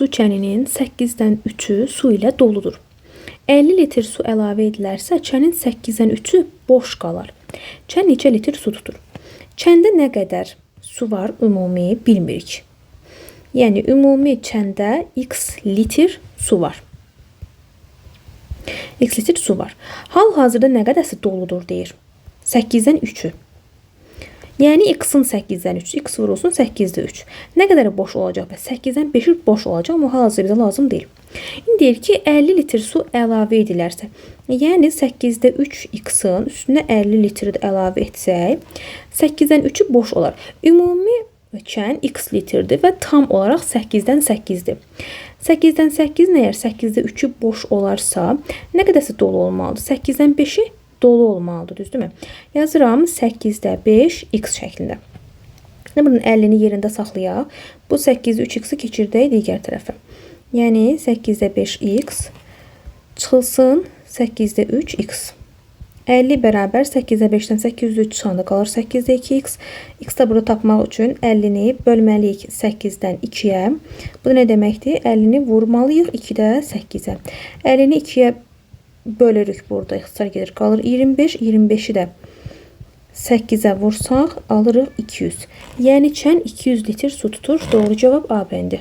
su çəninin 8-dən 3-ü su ilə doludur. 50 litr su əlavə edilərsə, çənin 8-dən 3-ü boş qalar. Çən neçə litr su tutur? Çəndə nə qədər su var ümumi bilmirik. Yəni ümumi çəndə x litr su var. X litr su var. Hal-hazırda nə qədərsi doludur deyir. 8-dən 3-ü. Yəni x-in 8-dən 3, x vurulsun 8-də 3. Nə qədər boş olacaq? Bəs 8-dən 5-i boş olacaq, amma hal-hazırda bizə lazım deyil. İndi deyir ki, 50 litr su əlavə edilərsə, yəni 8-də 3 x-in üstünə 50 litri də əlavə etsək, 8-dən 3-ü boş olar. Ümumi çən x litrdir və tam olaraq 8-dən 8-dir. 8-dən 8 nə əgər 8-də 3-ü boş olarsa, nə qədərsi dolu olmalıdır? 8-dən 5-i dolu olmalıdır, düzdürmü? Yazıram 8-də 5 x şəklində. İndi bunun 50-ni yerində saxlayaq. Bu 8-də 3x-i keçirdək digər tərəfə. Yəni 8-də 5x çıxılsın 8-də 3x. 50 bərabər 8-də 5-dən 8-də 3 çıxanda qalır 8-də 2x. X də burada tapmaq üçün 50-ni bölməliyik 8-dən 2-yə. Bu nə deməkdir? 50-ni vurmalıyıq 2-də 8-ə. 50-ni 2-yə bölürük burada. İxtisar gedir. Qalır 25. 25-i də 8-ə vursaq alırıq 200. Yəni çən 200 litr su tutur. Doğru cavab A bəndi.